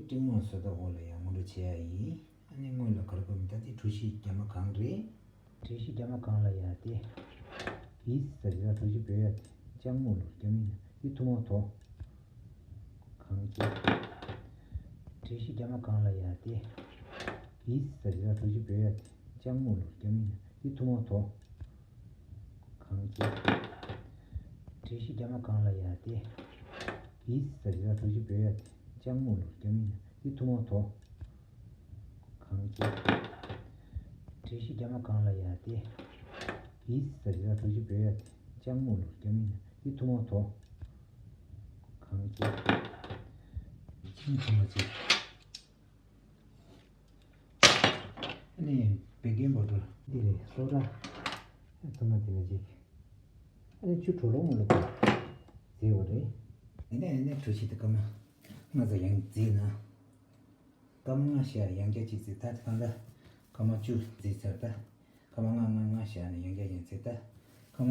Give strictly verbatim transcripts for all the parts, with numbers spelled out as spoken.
སྤྲིན་མོ་བཟོ་ལྟ་འོག་ལ་ཡང་སྔོན་འགྲོ་བྱེད་ཡ་ཡིན། ཨ་ནི་སྔོན་ལ་ག་རེ་དགོས་མིན། ད་དེ་གྲུ་བཞི་རྒྱ་མ་གང་རེད། གྲུ་བཞི་རྒྱ་མ་གང་ལ་ཡ་དེ། ཡིས་ཟེར་ཡ་གྲུ་བཞི་བོད་ཡ་དེ་ལྕགས་སྨུག་ལོ་རྒྱ་མི་ཡ་དེ་ཐུང་བ་དོ། གང་དེ། གྲུ་བཞི་རྒྱ་མ་གང་ལ་ཡ་དེ། ཡིས་ཟེར་ཡ་གྲུ་བཞི་བོད་ཡ་དེ་ལྕགས་སྨུག་ལོ་རྒྱ་མི་ཡ་དེ་ཐུང་བ་དོ། གང་དེ། གྲུ་བཞི་རྒྱ་མ་གང་ལ་ཡ་དེ། ཡིས་ཟེར་ཡ་གྲུ་བཞི་བོད་ཡ་དེ་ལྕགས་སྨུག་ལོ་རྒྱ་མི་ཡ་དེ་ཐུང་བ་དོ། གང་དེ། གྲུ་བཞི་རྒྱ་མ་གང་ལ་ཡ་དེ། ཡིས་ཟེར་ཡ་གྲུ་བཞི་བོད་ཡ་དེ་ལྕགས་སྨུག་ལོ་རྒྱ་མི་ཡ་དེ་ཐུང་བ་དོ། གང་དེ། ཅིང་ཐུང་བ་ཅིག་ཨ་ནི་བེ་ཀིང་པའུ་ཌར་འདི་རེད། སོ་ཌ་ཐུར་མ་དེ་ལ་ཅིག་ཨ་ནི་ཆུ་དྲོ་ལོང་ལ་བརྫིས་པ་རེད། ཨ་ནི་ཨ་ནི་གྲུ་བཞི་དེ་སྐར་མ་ལྔ་ཙམ་ཡང་བརྫིས་ན། སྐར་མ་ལྔ་བཞག་ཡང་བསྐྱར་གཅིག་བརྫིས། ད་དེ་གང་ལ་སྐར་མ་བཅུ་བརྫིས་ཚར། ད་སྐར་མ་ལྔ་ལྔ་ལྔ་བཞག་ནས་ཡང་བསྐྱར་ཡང་བརྫིས། ད་སྐར་མ་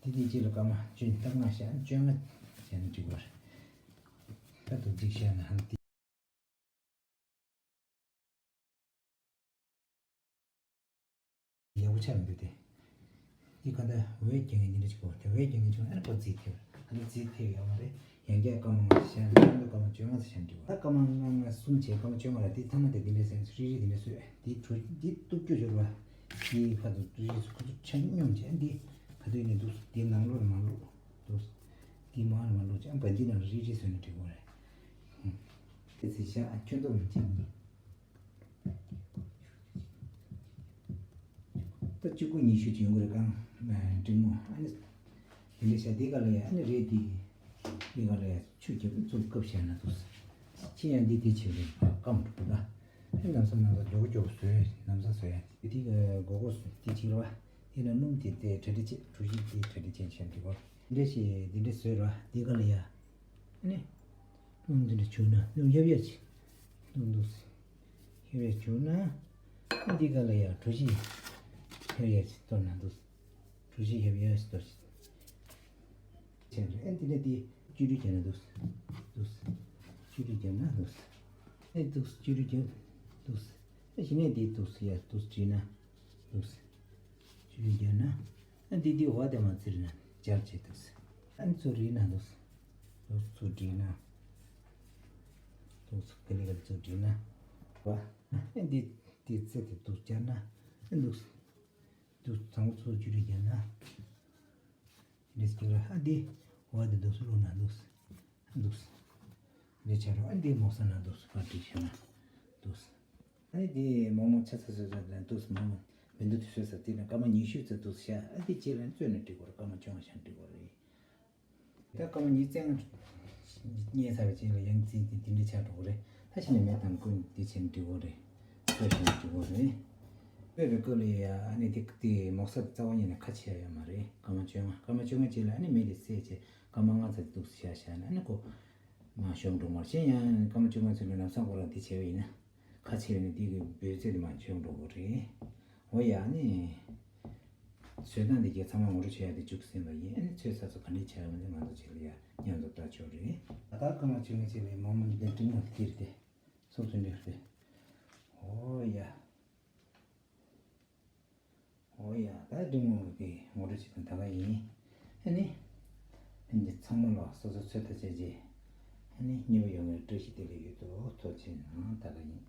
དེ་དེ་གཅིག་ལ་སྐར་མ་བཅུ། ད་ལྔ་བཞག་ན་བཅོ་ལྔ་བྱས་ན་འགྲིག་པ་རེད། ད་དུ་གཅིག་བཞག་ན་ཧང་དེ། ཡག་པོ་ཆགས་མི་འདུག་སྟེ། འདི་ག་འདྲ་འོད་རྒྱག་མཁན་འདི་འདྲ་ཅིག་གོ། དེ་འོད་རྒྱག་མཁན་ཅིག་ཨ་ནི་ཁོ་རྫིས་ཐེབས། ཨ་ནི་རྫིས་ཐེབས་ཡོད་མ་རེད། ཡང་བསྐྱར་སྐར་མ་ལྔ་ཙམ་བཞག་ན། སྐར་མ་བཅོ་ལྔ་ཙམ་བཞག་ན་འགྲིག་གོ། ད་སྐར་མ་ལྔ་ལྔ་གསུམ་བྱས། སྐར་མ་བཅོ་ལྔ་ལ་འདི་ཐ་མ་དེ་འདི་འདྲ་ཟེར་རིལ་རིལ་འདི་འདྲ་བཟོས། འདི་གྲུ་འདི་གཏུབ་རྒྱུ་ཡོད་རེད་པ། འདི་ཕར་ཚུར་རིལ་རིལ་ཁོ་ཚོ་ཆ་སྙོམས་བྱས། འདི་ག་དུས་ནས་འདུག་འདི་ནང་ལོགས་ལ་མ་བླུགས་འདུག་འདི་མང་ལ་མ་བླུགས་བྱས། ཨ་བ་འདི་ནང་ལ་རིལ་རིལ་བཟོས་ན་འགྲིག་གོ་རེད། དེ་ཚེ་བཞག་ཁྱོད་ཚོ་མི་གཅིག་གཉིས། ད་གཅིག་པུ་ཉི་ཤུ་ཅིག་ཡོང་གི་རེད། གང་སྤྲིན་མོ་ཨ་ནི་དེ་འདྲ་བྱས། དེ་ག་ལ་ཡ་ཨ་ནི་རེད། དེ་དེ་ག་ལ་ཡ་ཆུ་རྒྱབ་ཚུར་བཀབ་བྱས་ན་འདུག་ཁྱི་ཡང་འདི་དེ་བྱས་རེད། སྐམ་འགྲོ་གི་ད། ཨ་ནི་ལམ་སང་ལམ་སང་མགྱོགས་པོ་མགྱོགས་པོ་བཟོས། ལམ་སང་བཟོས་ཡ་དེ་དེ་ག་མགོ་སྐོར་དེ་བྱེད་རེད་པ། དེ་ལ་སྣུམ་དེ་དེ་གྲ་སྒྲིག་བྱེད། གྲུ་བཞི་དེ་གྲ་སྒྲིག་བྱེད་བྱས་འགྲིག་གོ། འདི་འདྲ་བྱས་འདི་འདྲ་བཟོས་རེད་པ། དེ་ག་ལ་ཡ། ཨ་ནི། སྣུམ་འདི་འདྲ་བྱུགས་ན། སྣུམ་ཡབ་ཡབ་ཅིག་སྣུམ་འདུག་སེ། ཡབ་ཡབ་བྱུགས་ན། ཨ་འདི་ག་ལ་ཡ་གྲུ་བཞི་ཡབ་ཡབ་ཅིག་གཏོར་ན་འདུག་གྲུ་བཞི་ཡབ་ཡབ་ཅིག་གཏོར་ཅིག་བྱས་རེད། ཨ་འདི་ནས་འདི་བཅུད་དྲུག་བརྒྱབ་ན་འདུག་འདུག་བཅུད་དྲུག་བརྒྱབ་ན་འདུག་ཨ་འདུག་བཅུད་དྲུག་བརྒྱབ་འདུག་ཨ་གཞི་ནས་འདི་འདུག་ཡ་འདུག་བྲིས་ན་འདུག་བཅུད་དྲུག་བརྒྱབ་ན། ཨ་འདི་འདི་འོག་དེ་མ་བཙིར་ན་སྦྱར་བྱས་འདུག་ཨ་ཚུར་རིལ་ན་འདུག་འདུག་ཚུར་བྲིས་ན། འདུག་ཚུར་ག་ལེ་ག་ལེ་ཚུར་བྲིས་ན། བ། ཨ་འདི་འདི་རྩེ་དེ་འདུག་སྦྱར་ན། ཨ་འདུག་འདུག་ཚང་མ་ཚུར་བཅུད་དྲུག་བརྒྱབ་ན། འདི་སྐྱུར་ལ་ཨ་འདི་འོག་དེ་འདུག་བླུགས་ན་འདུག་འདུག་འདི་ཆ་རོགས་ཨ་འདི་མོག་ས་ན་འདུག་ཕར་བསྒྲིགས་བྱས་ན་འདུག་ཨ་ནི་འདི་མོག་མོག་ཆ་ཚ་ཚ་ཚ་ན་འདུག་མོག་མོག་མི་འདུག་དེ་བཟོས་ས་དེ་ནས་སྐར་མ་ཉི་ཤུ་ཙམ་འདུག་བཞག་ཨ་འདི་ཅིག་ལ་བཙོས་ན་འགྲིག་གོ་རེད། སྐར་མ་བཅོ་ལྔ་བཞག་འགྲིག་གོ་རེད། ད་སྐར་མ་ཉི་ཤུ་རྩ་ལྔ་རྙེད་ཚར་བའི་རྗེས་ལ་ཡང་རྩིས་དེ་འདི་འདྲ་ཆགས་འགྲོ་གི་རེད། ད་གཞི་ནས་མེ་དང་ཀུན་འདི་བྱས་ན་འགྲིག་གོ་རེད། བཟོས་བྱས་ན་འགྲིག་གོ་རེད། བཟོས་པའི་སྐབས་ལ་ཡ་ཨ་ནི་དེ་དེ་མོག་ས་རྩ་བ་ཉིད་ནས་ཁ་ཕྱེ་ཡ་ཡོད་མ་རེད། སྐར་མ་བཅོ་ལྔ་སྐར་མ་བཅོ་ལྔ་རྗེས་ལ་ཨ་ནི་མེ་དེ་བསད་བྱས་སྐར་མ་ལྔ་ཙམ་འདུག་བཞག་བཞག་ན་ཨ་ནི་ཁོ་མ་ཤོང་འགྲོ་མ་རེད། གཞན་ཡང་སྐར་མ་བཅོ་ལྔ་ཚུན་ལ་ལམ་སང་ཁོ་རང་དེ་བྱས་པ་ཡིན་ན། ཁ་ཕྱེ་ནས་འདི་གི་འབོལ་ཚད་དེ་མར་འཇོག་འགྲོ་གི་རེད། འོ་ཡ་ཨ་ནི། བཟོ་སྟངས་འདི་གའི་ཚང་མ་ངོ་སྤྲོད་བྱེད་ཡ་དེ་མཇུག་ཟིན་པ་ཡིན། ཨ་ནི་ཚོས་ས་ཚོ་ག་འདྲས་བྱ་ཡོང་དེ་ང་ཚོ་བྱེད་ལ་ཡ་མཉམ་དུ་ལྟ་ཆོག་རེད། ད་ལྟ་སྐར་མ་བཅོ་ལྔ་ཅིག་ལ་མང་མང་འདི་འདྲ་འབྲིང་མོ་དེ་རེད་དེ། སོ་སོ་འདྲ་རེད། འོ་ཡ། འོ་ཡ་ད་འབྲིང་མོ་གི་ངོ་སྤྲོད་བྱེད་སྟངས་ད་ག་ཡིན། ཨ་ནི། ཨ་ནི་ཚང་མ་ལ་སོ་སོ་ཚོད་ལྟ་བྱས་རྗེས། ཨ་ནི་མཉེས་པོ་ཡོང་བའི་བཀྲ་ཤིས་བདེ་ལེགས་ཡོད་དོ། ཐུགས་རྗེ་གནང་། ད་ག་ཡིན།